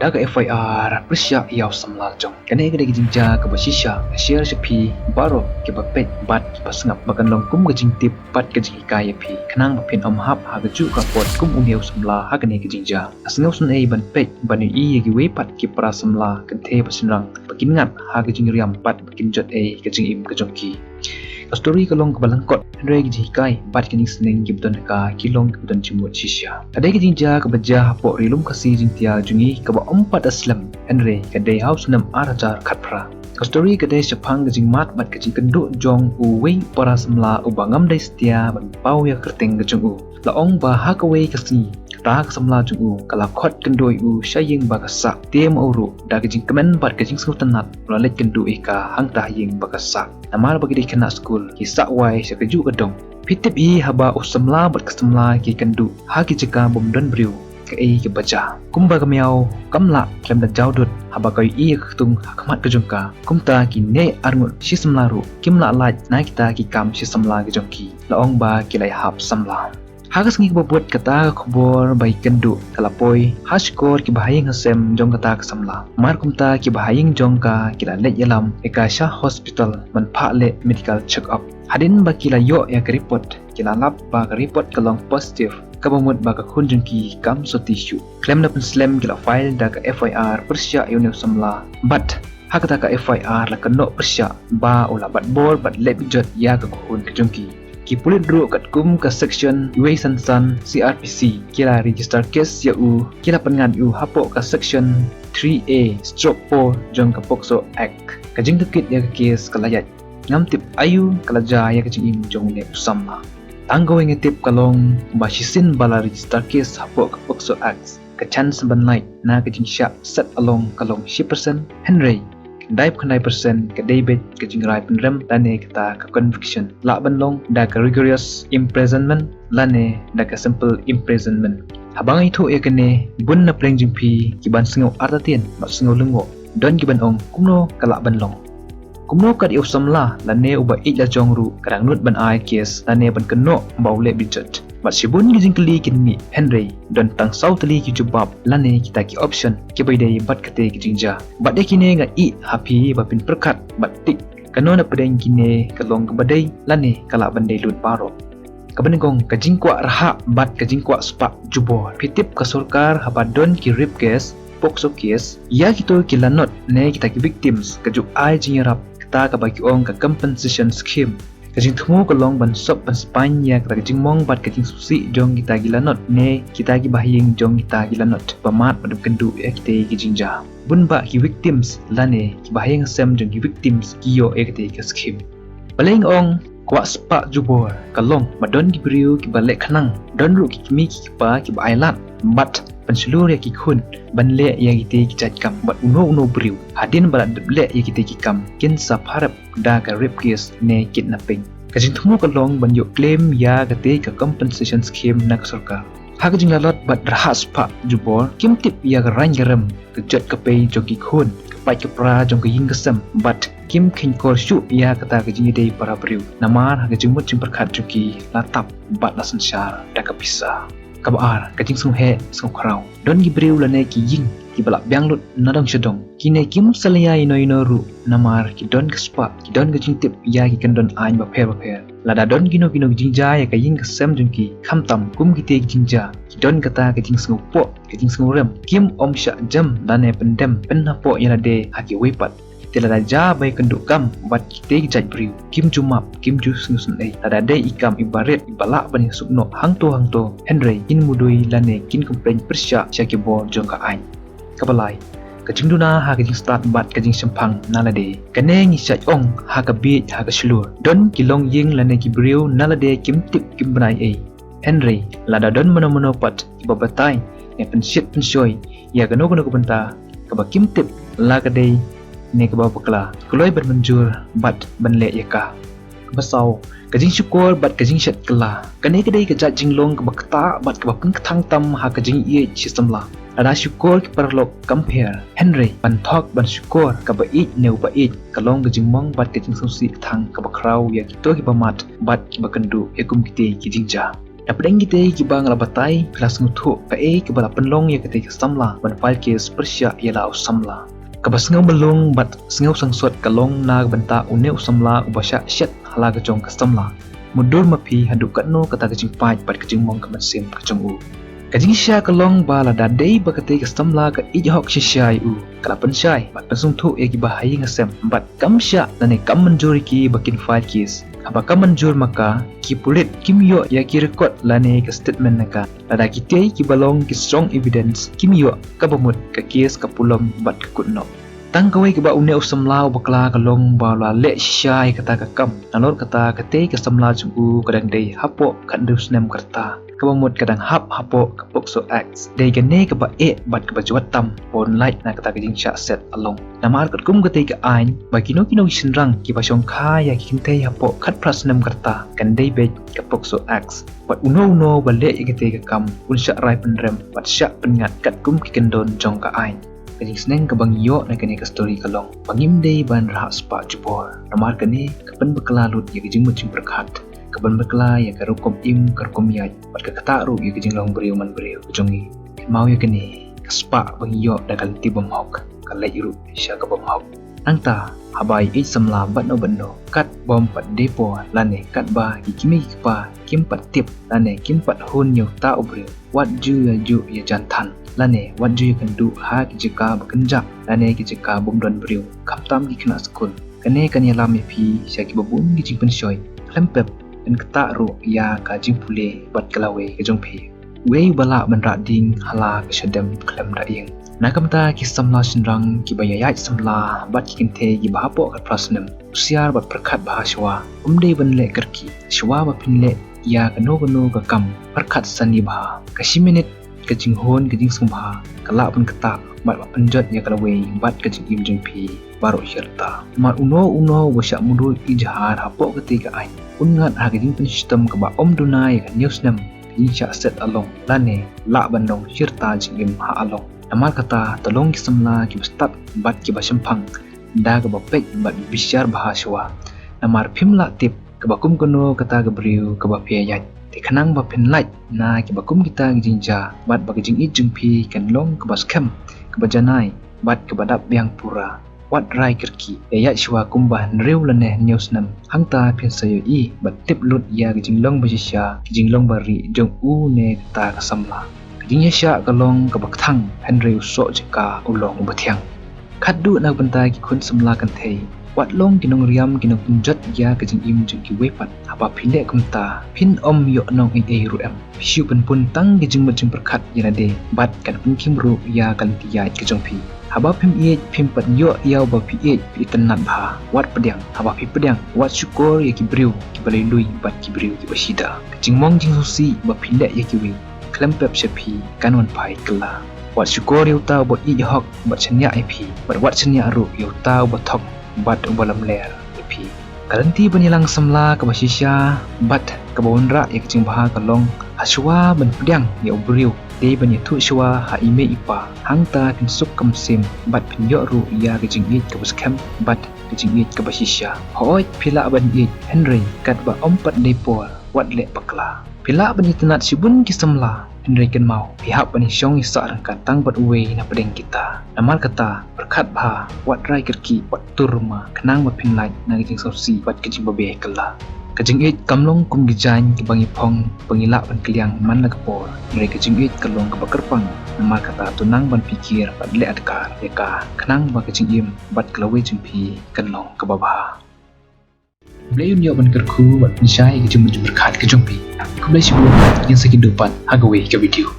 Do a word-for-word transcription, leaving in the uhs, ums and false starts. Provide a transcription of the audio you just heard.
Da ka F I R pyrshah ïa u samla jong. Kane ka dei ka jingjia kaba shisha, nga share sha phi baroh kiba peit bad kiba sngap, ba kan long kum ka jingtip bad ka jinghikai ïa phi, khnang ba phin ym hap ha kajuh ka kot kum une u samla ha kane ka jingjia. Nga sngewsynei ban peit ban ïohi ïa kiwei pat ki para samla kynthei bad shynrang ba kin ngat ha ka jingriam bad ba kin jot ei ka jingim ka jong ki. Ka story ka long kaba lyngkot, hynrei ki jinghikai bad ki jingsneng kiba don ha ka ki long kiba don jingmut shisha. Ka dei ka jingjia kaba jia hapoh Ri Lum Khasi Jingtiar jong ngi, kaba ym pat da slem, hynrei ka dei ha u snem ar hajar khatphra. Ka story ka dei shaphang ka jingmad bad ka jingkynduh jong uwei u para samla uba ngam dei satia ban paw ïa ka kyrteng ka jong u. La ong ba ha kawei ka sngi, kata ka samla jong u ka la khot kynduh ïa u sha ïing ba ka sah. Te ma u ruh, da ka jingkmen bad ka jingsngewtynnat, u la leit kynduh ïa ka hangta ha ïing ba ka sah. Namar ba ki dei khynnah skul, ki sah wai sha kajuh ka dong. Phi tip hi, haba u samla bad ka samla ki kynduh ha ki jaka bym don briew, kaei kaba jia? Kumba ka miaw kam lah khlem da jaw dud haba ka ïohi ïa ka ktung ha khmat ka jong ka, kumta kine arngut shi samla ruh kim lah lait na kita ki kam shi samla ki jong ki, la ong ba ki la ïahap samla. Ha ka sngi kaba bud, kata ka khubor ba ïakynduh ka la poi ha shkor kiba ha ïing ha sem jong kata ka samla. Mar kumta, kiba ha ïing jong ka ki la leit ïalam ïa ka sha hospital ban phah leh medical check up. Hadien ba ki la ïoh ïa ka report, ki la lap ba ka report ka long positive, kaba mut ba ka khun jong ki kam soti shuh. Khlem da pynslem, ki la file da ka F I R pyrshah ïa une u samla. Bad ha kata ka F I R la kynnoh pyrshah ba u la bat bor bad leh bit jot ïa ka khun ka jong ki. Ki pulit ruh, katkum ka section wei san san C R P C, ki la register case ïa u, ki la pynngat ïa u hapoh ka section three A stroke four jong ka POCSO Act. Ka jingtohkit ïa ka case ka la ïaid. Ngam tip aïu ka la jia ïa ka jingim jong une u samla. Tang kawei nga tip ka long ba shisien ba la register case hapoh ka POCSO Act, ka chance ban lait na ka jingshah set along ka long shi percent, hynrei khyndai phew khyndai percent ka dei beit ka jingrai pynrem lane kata ka conviction, lah ban long da ka rigorous imprisonment lane da ka simple imprisonment. Haba nga ïathuh ïa kane, bun na pdeng jong phi ki ban sngew artatien bad sngew lyngngoh, don ki ban ong, kumno ka lah ban long? Kumno kat ïa u samla lane uba ïeit la jong ruh ka dang nud ban ai case lane ban kynnoh ba u leh bit jot? Bad shibun ki jingkylli kin mih, hynrei don tang saw tylli ki jubab lane kita ki option kiba ïadei bad kata ka jingjia. Bad ïa kine nga ïeh ha phi ba phin pyrkhat bad tik, kano na pdeng kine ka long kaba dei lane ka lah ban dei lut baroh. Kaba nyngkong, ka jingkwah rhah bad ka jingkwah spah jubor. Phi tip, ka sorkar haba don ki rape case, POCSO case, ïa kito ki lanot ne kita ki victims ka ju ai jingïarap, kata kaba ki ong ka compensation scheme. Ka jingthmu ka long ban sop ban spaiñ ïa kata ka jingmong bad ka jingsngewsih jong kita ki lanot ne kita kiba ha ïing jong kita ki lanot ba mad bad ym kynduh ïa kita ki jingjia. Bun bah ki victims lane kiba ha ïing ha sem jong ki victims ki ïoh ïa kata ka scheme. Balei nga ong kwah spah jubor? Ka long ba don ki briew kiba leh khnang, don ruh ki kmie ki kpa kiba ailad bad pynshlur ïa ki khun ban leh ïa kita ki jait kam. Bad uno uno briew, hadien ba la dep leh ïa kita ki kam, kin sa pharep da ka rape case ne kidnapping. Ka jingthmu ka long ban ïoh claim ïa kata ka compensation scheme na ka sorkar. Ha ka jinglalot bad rhah spah jubor, kim tip ïa ka rain ka rem, ka jot ka pei jong ki khun, ka pait ka pra jong ka ïing ka sem, bad kim kheiñkor shuh ïa kata ka jingïadei para briew. Namar ha ka jingmut jingpyrkhat jong ki, la tap bad la synshar da ka pisa. Kaba ar, ka jingsngewheh sngewkhraw. Don ki briew lane ki ïing kiba la biang lut na dong sha dong. Kine kim salia ïano ïano ruh, namar ki don ka spah, ki don ka jingtip ïa ki kyndon aiñ bapher bapher. Lada don kino kino ki jingjia ïa ka ïing ka sem jong ki, khamtam kum kita ki jingjia, ki don kata ka jingsngewpoh, ka jingsngew rem, kim ym shah jem lane pyndem pynhapoh ïa lade ha kiwei pat. Te lada jia ba ïakynduh kam bad kita ki jait briew, kim ju map, kim ju sngewsynei. Lada dei i kam iba rit, iba lah ban ïasuk noh hangto hangto, hynrei kin mudui lane kin complain pyrshah sha ki bor jong ka aiñ. Kaba lai, ka jingduna ha ka jingstad bad ka jingshemphang na lade. Kane ngi shait ong ha ka bieit ha ka shlur. Don ki longïing lane ki briew na lade kim tip kim bnai ei. Hynrei lada don mano mano pat kiba batai ne pynshit pynshoi ïa kano kano ka bynta kaba kim tip, la ka dei ne kaba bakla, kloi ban mynjur bad ban leh ïa ka. Kaba saw, ka jingshukor bad ka jingshet kylla. Kane ka dei ka jait jinglong kaba ktah bad kaba pynkthang tam ha ka jingïeit shi samla. Lada shukor ki paralok kam pher, hynrei ban thok ban shukor kaba ïeit ne uba ïeit, ka long ka jingmong bad ka jingsngewsih kthang kaba khraw ïa kito kiba mad bad kiba kynduh ïa kum kita ki jingjia. Napdeng kitei kiba nga la batai, phi la sngewthuh kaei kaba la pynlong ïa katei ka samla ban file case pyrshah ïa la u samla. Kaba sngew mlung bad sngew sangsot ka long na ka bynta une u samla uba shah shet ha la ka jong ka samla. Mutdur ma phi haduh katno kata ka jingpait bad ka jingmong ka mynsiem ka jong u. Ka jingshisha ka long ba lada dei ba katei ka samla ka ïeit hok shisha ïa u, ka la pynshai bad pynsngewthuh ïa kiba ha ïing ha sem bad kam shah lane kam mynjur ïa ki ba kin file case. Haba kam mynjur ma ka, ki pulit kim ïoh ïa ki record lane ka statement na ka. Lada kitei kiba long ki strong evidence kim ïoh, kaba mut ka case ka pulom bad ka kut noh. Tang kawei kaba une u samla u bakla ka long ba u la leh shisha ïa kata ka kam. Nalor kata, katei ka samla jong u ka dang dei hapoh khathynriew snem ka rta. Kaba mut ka dang hap hapoh ka POCSO Act. Dei kane kaba eh bad kaba jwat tam ba un lait na kata ka jingshah set along. Namar katkum katei ka aiñ, ba kino kino ki shynrang kiba shongkha ïa ki kynthei hapoh khatphra snem ka rta, kan dei beit ka POCSO Act. Bad uno uno ba leh ïa katei ka kam un shah rai pynrem bad shah pynngat katkum ki kyndon jong ka aiñ. Ka jingsneng kaba ngi ïoh na kane ka story ka long ba ngim dei ban rhah spah jubor. Namar kane ka pynbakla lut ïa ka jingmut jingpyrkhat, ka pynbakla ïa ka rukom im ka rukom ïaid bad ka ktah ruh ïa ka jinglong briew man briew ka jong ngi. Kynmaw ïa kane, ka spah ba ngi ïoh da ka lynti bymhok ka leit ruh sha ka bymhok. Nangta, haba ïeit samla bad no bad no, kat bym pat dei por lane katba ki kmie ki kpa kim pat tip lane kim pat hun ïa uta u briew, wat ju ïa juh ïa jan than lane wat ju ïa kynduh ha ki jaka ba kynjah lane ki jaka bym don briew, khamtam ki khynnah skul. Kane kan ïalam ïa phi sha kiba bun ki jingpynshoi, khlem pep kan ktah ruh ïa ka jingpule bad ka lawei ka jong phi. Uei uba lah ban rah ding ha la ka shadem khlem da ïeng. Na ka bynta ki samla shynrang kiba ïaid samla bad ki kynthei kiba hapoh khatphra snem, husiar bad pyrkhat bha shuwa. Um dei ban leh kyrkieh shuwa ba phin leh ïa kano kano ka kam. Pyrkhat sani bha. Ka shi minit ka jinghun ka jingsngewbha ka lah ban ktah bad ban pynjot ïa ka lawei bad ka jingim jong phi baroh shi rta. Namar uno uno uba shah mudui ijhar hapoh katei ka aiñ un ngat ha ka jingpynshitom kaba ym duna ïa ka hynñiew snem ka jingshah set along lane lah ban long shi rta jingim ha along. Namar kata, to long ki samla kiba stad bad kiba shemphang da kaba peit bad bishar bha shuwa. Namar phim lah tip kaba kum kano kata ka briew kaba phi ïaid. Te khnang ba phin lait na kiba kum kita ki jingjia bad ba ka jingïeit jong phi kan long kaba skhem, kaba janai bad kaba dap biang pura, wat rai kyrkieh. Ïaid shuwa kumba hynriew lane hynñiew snem, hangta phin sa ïohi bad tip lut ïa ka jinglong ba shisha, ka jinglong ba rieh jong une kata ka samla. Ka jingïaishah ka long kaba kthang, hynrei u soh jaka u long uba thiang. Khatduh na ka bynta ki khun samla kynthei, wat long ki nongriam ki nongpynjot ïa ka jingim jong kiwei pat. Haba phi leh kumta, phin ym ïoh nong ei ei ruh em. Phi shu pynpun tang ki jingmut jingpyrkhat ïa lade bad kan pynkhim ruh ïa ka lynti ïaid ka jong phi. Haba phim ïeit, phim pat ïoh ïa uba phi ïeit, phi itynnad bha. Wat pdiang, haba phi pdiang, wat shukor ïa ki briew kiba lui lui bad ki briew kiba shida. Ka jingmong jingsngewsih ba phi leh ïa kiwei, khlem pep sha phi, kan wan phai kylla. Wat shukor ïa uta uba ïeit hok bad shaniah ïa phi, bad wat shaniah ruh ïa uta uba thok bad uba lamler ïa phi. Ka lynti ban ïalang samla kaba shisha bad kaba wanrah ïa ka jingbha ka long ha shuwa ban pdiang ïa u briew, dei ban ïathuh shuwa ha i mei i pa, hangta phin suk ka mynsiem bad phin ïoh ruh ïa ka jingïeit kaba skhem bad ka jingïeit kaba shisha. Hooid, phi lah ban ïeit, hynrei katba ym pat dei por, wat leh bakla. Phi lah ban itynnad shibun ki samla, hynrei kynmaw, phi hap ban ïashong ïasah ryngkat tang bad uwei na pdeng kita. Namar kata, pyrkhat bha, wat rai kyrkieh, wat tur rma, khnang ba phin lait na ka jingsngewsih bad ka jingbabe kylla. Ka jingïeit kam long kum ki jaiñ kiba ngi phong ba ngi lah ban kylliang man la ka por, hynrei ka jingïeit ka long kaba kyrpang. Namar kata, to nang ban pyrkhat bad leh adkar ïa ka, khnang ba ka jingim bad ka lawei jong phi kan long kaba bha. Khublei un ïoh ban kyrkhu bad pynshai ïa ka jingmut jingpyrkhat ka jong phi. Khublei shibun, ngin sa ïakynduh pat ha kawei ka video.